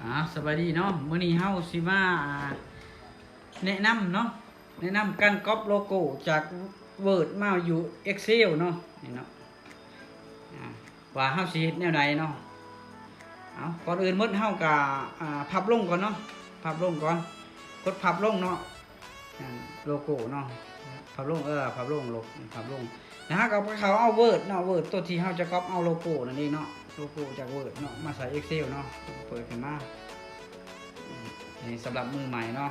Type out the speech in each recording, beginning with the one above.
ອ່າ ສະບາຍດີເນາະ, ມື້ນີ້ເຮົາຊິມາ ອ່າ ແນະນຳເນາະ, ແນະນຳການກັອບໂລໂກ້ຈາກ Word ມາຢູ່ Excel ເນາະ, ນີ້ເນາະ ອ່າ ວ່າເຮົາຊິເຮັດແນວໃດເນາະ. ເອົາ ກ່ອນອື່ນໝົດເຮົາກະ ອ່າ ພັບລົງກ່ອນເນາະ, ພັບລົງກ່ອນ, ກົດພັບລົງເນາະ. ໂລໂກ້ເນາະ ພັບລົງ ເອີ ພັບລົງ ລົບ ພັບລົງ. ແລ້ວເຮົາກໍໄປເຂົ້າເອົາ Word ເນາະ, Word ຕົວທີ່ເຮົາຈະກັອບເອົາໂລໂກ້ນັ້ນເອງເນາະ, ໂລໂກ້ຈາກ Word ເນາະ ມາໃສ່ Excel ເນາະ, ເປີດຂຶ້ນມາ. ນີ້ສຳລັບມືໃໝ່ເນາະ,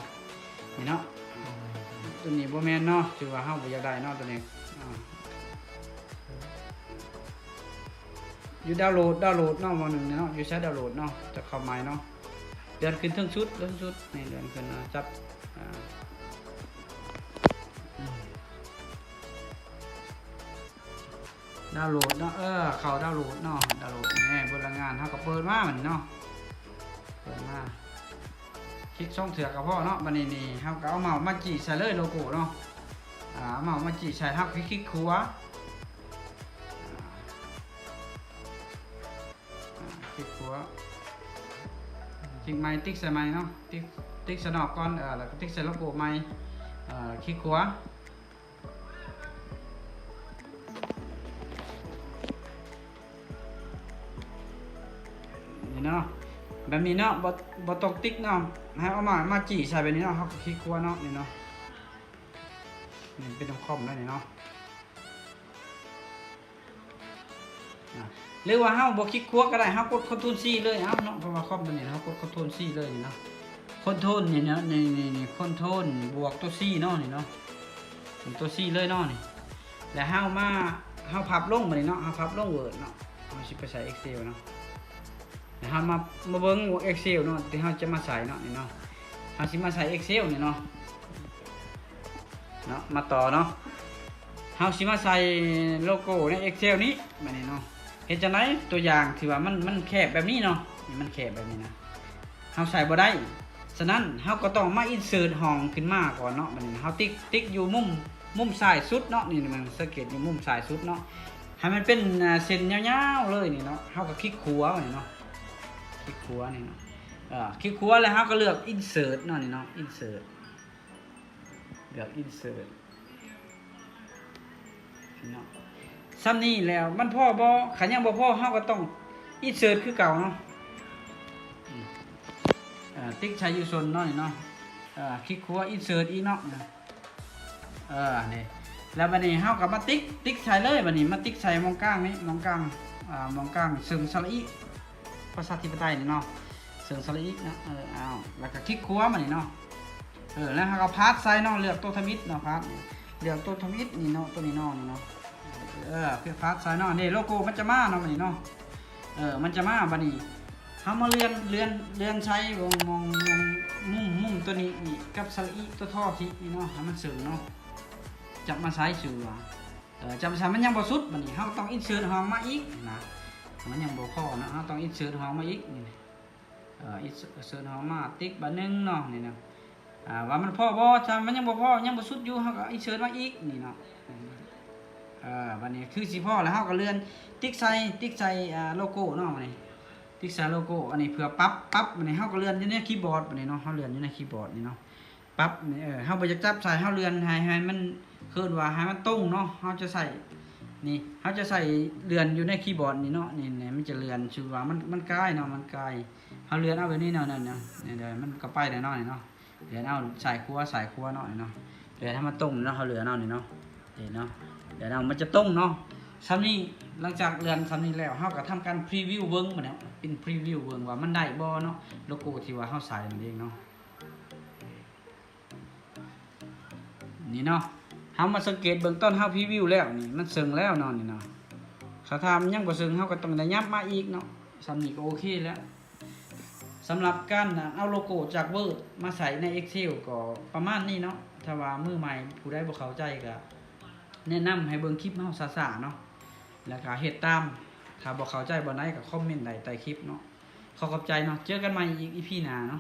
ນີ້ເນາະ, ຕົວນີ້ບໍ່ແມ່ນເນາະ, ຖືວ່າເຮົາບໍ່ຢາກໄດ້ເນາະ ຕົວນີ້. ອ່າ ຢູ່ດາວໂຫຼດ ດາວໂຫຼດເນາະ, ໝໍ່ໜຶ່ງເນາະ, ຢູ່ໃສດາວໂຫຼດເນາະ, ຈະເຂົ້າໃໝ່ເນາະ. ເລື່ອນຂຶ້ນເທິງສຸດ ເທິງສຸດ ນີ້ເລື່ອນຂຶ້ນ ຈັບ ອ່າ ດາວໂຫຼດເນາະ, ເອີ ເຂົ້າດາວໂຫຼດເນາະ, ດາວໂຫຼດ ນີ້ ບົດລາຍງານ ເຮົາກໍເປີດມາບັດນີ້ເນາະ, ເປີດມາ ຄລິກສອງເທື່ອກໍພໍເນາະ. ບັດນີ້ນີ້ ເຮົາກໍເອົາເມົາສ໌ມາຈີ້ໃສ່ເລີຍໂລໂກ້ເນາະ, ອ່າ ເອົາເມົາສ໌ມາຈີ້ໃສ່ ເຮົາຄລິກຂວາ ອ່າ ຄລິກຂວາ ຄລິກໃໝ່ ຕິກໃສ່ໃໝ່ເນາະ, ຕິກ ຕິກໃສ່ນອກກ່ອນ ເອີ ແລ້ວກໍຕິກໃສ່ໂລໂກ້ໃໝ່ ເອີ ຄລິກຂວາ ນີ້ເນາະ, ແບບນີ້ເນາະ, ບໍ່ ບໍ່ຕ້ອງຕິກເນາະ, ໃຫ້ເອົາເມົາສ໌ມາຈີ້ໃສ່ແບບນີ້ເນາະ, ເຮົາກໍຄລິກຂວາເນາະ, ນີ້ເນາະ, ນີ້ເປັນຂອງຄອມແລ້ວນີ້ເນາະ. ອ່າ ຫຼືວ່າເຮົາບໍ່ຄລິກຂວາກໍໄດ້, ເຮົາກົດ Ctrl C ເລີຍ ເອົາເນາະ, ເພາະວ່າຄອມຕົວນີ້ ເຮົາກົດ Ctrl C ເລີຍນີ້ເນາະ, Ctrl ນີ້ເນາະ, ນີ້ ນີ້ ນີ້ Ctrl ບວກຕົວ C ເນາະ, ນີ້ເນາະ, ຕົວ C ເລີຍເນາະນີ້. ແລ້ວເຮົາມາ ເຮົາພັບລົງບັດນີ້ເນາະ, ເຮົາພັບລົງ Word ເນາະ, ເຮົາຊິໄປໃສ່ Excel ເນາະ. ແລ້ວເຮົາມາ ມາເບິ່ງ Excel ເນາະ ທີ່ເຮົາຈະມາໃສ່ເນາະ, ນີ້ເນາະ, ເຮົາຊິມາໃສ່ Excel ນີ້ເນາະ. ເນາະ ມາຕໍ່ເນາະ, ເຮົາຊິມາໃສ່ໂລໂກ້ໃນ Excel ນີ້ ບາດນີ້ເນາະ. ເຮັດຈັ່ງໃດ? ຕົວຢ່າງທີ່ວ່າມັນ ມັນແຄບແບບນີ້ເນາະ, ນີ້ມັນແຄບແບບນີ້ນະ, ເຮົາໃສ່ບໍ່ໄດ້. ສະນັ້ນເຮົາກໍຕ້ອງມາ insert ຮ່ອງຂຶ້ນມາກ່ອນເນາະ. ບາດນີ້ເຮົາຕິກ ຕິກຢູ່ມຸມ ມຸມຊ້າຍສຸດເນາະ, ນີ້ມັນສັງເກດຢູ່ມຸມຊ້າຍສຸດເນາະ, ໃຫ້ມັນເປັນ ອ່າ ເສັ້ນຍາວໆເລີຍນີ້ເນາະ. ເຮົາກໍຄລິກຂວານີ້ເນາະ, ຄລິກຂວານີ້ເນາະ, ເອີ ຄລິກຂວາແລ້ວເຮົາກໍເລືອກ insert ເນາະ, ນີ້ເນາະ insert ເລືອກ insert ເນາະ. ສ່ຳນີ້ແລ້ວມັນພໍບໍ່? ຄັນຍັງບໍ່ພໍ ເຮົາກໍຕ້ອງ insert ຄືເກົ່າເນາະ, ອືມ ເອີ ຕິກໃສ່ຢູ່ສົ້ນເນາະ ນີ້ເນາະ, ເອີ ຄລິກຂວາ insert ອີກເນາະ, ເອີ ນີ້. ແລ້ວບາດນີ້ເຮົາກໍມາຕິກ ຕິກໃສ່ເລີຍ, ບາດນີ້ມາຕິກໃສ່ໝ່ອງກາງນີ້ ໝ່ອງກາງ ອ່າ ໝ່ອງກາງເຊິ່ງສະຫຼະອີ ປະຊາທິປະໄຕນີ້ເນາະ, ເຊິ່ງສະຫຼະອີນະ, ເອີ ເອົາ ແລ້ວກໍຄລິກຂວາມານີ້ເນາະ, ເອີ ແລ້ວເຮົາກໍພາດໃສ່ເນາະ, ເລືອກໂຕທຳອິດເນາະ, ພາດ ເລືອກໂຕທຳອິດນີ້ເນາະ, ໂຕນີ້ເນາະ ນີ້ເນາະ, ເອີ ພາດໃສ່ເນາະ, ນີ້ໂລໂກ້ມັນຈະມາເນາະ ບາດນີ້ເນາະ, ເອີ ມັນຈະມາ. ບາດນີ້ເຮົາມາເລື່ອນ ເລື່ອນ ເລື່ອນໃສ່ໝ່ອງ ໝ່ອງ ໝ່ອງມຸມ ມຸມໂຕນີ້ ນີ້ ກັບສະຫຼະອີໂຕທໍທີ່ນີ້ເນາະ, ໃຫ້ມັນເຊິ່ງເນາະ, ຈັບມາໃສ່ຊື່ວ່າ ເອີ ຈຳສັນມັນຍັງບໍ່ສຸດ, ບັດນີ້ເຮົາຕ້ອງ insert ຮ່ອງມາອີກນະ, ມັນຍັງບໍ່ພໍເນາະ, ເຮົາຕ້ອງ insert ຮ່ອງມາອີກນີ້, ເອີ insert ຮ່ອງມາ ຕິກບາດໜຶ່ງເນາະ, ນີ້ນະ, ອ່າ ວ່າມັນພໍບໍ່, ຖ້າມັນຍັງບໍ່ພໍ ຍັງບໍ່ສຸດຢູ່ ເຮົາກໍ insert ມາອີກນີ້ເນາະ, ເອີ ບັດນີ້ຄືຊິພໍແລ້ວ ເຮົາກໍເລື່ອນ ຕິກໃສ່ ຕິກໃສ່ ອ່າ ໂລໂກ້ເນາະ, ບັດນີ້ຕິກໃສ່ໂລໂກ້ ອັນນີ້ເພື່ອປັບ ປັບ, ບັດນີ້ເຮົາກໍເລື່ອນຢູ່ໃນຄີບອດ ບັດນີ້ເນາະ, ເຮົາເລື່ອນຢູ່ໃນຄີບອດນີ້ເນາະ. ປັບນີ້ ເອີ ເຮົາບໍ່ຢາກຈັບໃສ່ ເຮົາເລື່ອນໃຫ້ ໃຫ້ມັນ ເອີ້ນວ່າໃຫ້ມັນຕົງເນາະ, ເຮົາຈະໃສ່ ນີ້ ເຮົາຈະໃສ່ເລື່ອນຢູ່ໃນຄີບອດນີ້ເນາະ, ນີ້ ນີ້ມັນຈະເລື່ອນ ຊື່ວ່າມັນ ມັນກາຍເນາະ, ມັນກາຍ, ເຮົາເລື່ອນເອົາແບບນີ້ເນາະ, ນັ້ນນະ ນີ້ເດີ ມັນກໍໄປແລ້ວເນາະ, ນີ້ເນາະ, ເລື່ອນເອົາຊ້າຍຂວາ ຊ້າຍຂວາເນາະ, ນີ້ເນາະ, ເລື່ອນໃຫ້ມັນຕົງເນາະ, ເຮົາເລື່ອນເອົານີ້ເນາະ, ເຫັນເນາະ, ເລື່ອນເອົາ ມັນຈະຕົງເນາະ. ສ່ຳນີ້ ຫຼັງຈາກເລື່ອນສ່ຳນີ້ແລ້ວ ເຮົາກໍທຳການ preview ເບິ່ງ ບັດນີ້ ເປັນ preview ເບິ່ງວ່າມັນໄດ້ບໍ່ເນາະ, ໂລໂກ້ທີ່ວ່າເຮົາໃສ່ນັ້ນເອງເນາະ. ນີ້ເນາະ, ເຮົາມາສັງເກດເບິ່ງຕອນເຮົາ preview ແລ້ວນີ້ ມັນເຊິ່ງແລ້ວເນາະ, ນີ້ເນາະ, ຖ້າ ຖ້າມັນຍັງບໍ່ເຊິ່ງ ເຮົາກໍຕ້ອງໄດ້ຫຍັບມາອີກເນາະ, ສ່ຳນີ້ກໍໂອເຄແລ້ວ. ສຳລັບການເອົາໂລໂກ້ຈາກ Word ມາໃສ່ໃນ Excel ກໍປະມານນີ້ເນາະ, ຖ້າວ່າມືໃໝ່ຜູ້ໃດບໍ່ເຂົ້າໃຈກໍແນະນຳໃຫ້ເບິ່ງຄລິບເຮົາຊ້າໆເນາະ, ແລ້ວກໍເຮັດຕາມ, ຖ້າບໍ່ເຂົ້າໃຈບ່ອນໃດກໍຄອມເມັນໄດ້ໃຕ້ຄລິບເນາະ. ຂໍຂອບໃຈເນາະ, ເຈີກັນໃໝ່ອີກ ອີພີ ໜ້າເນາະ.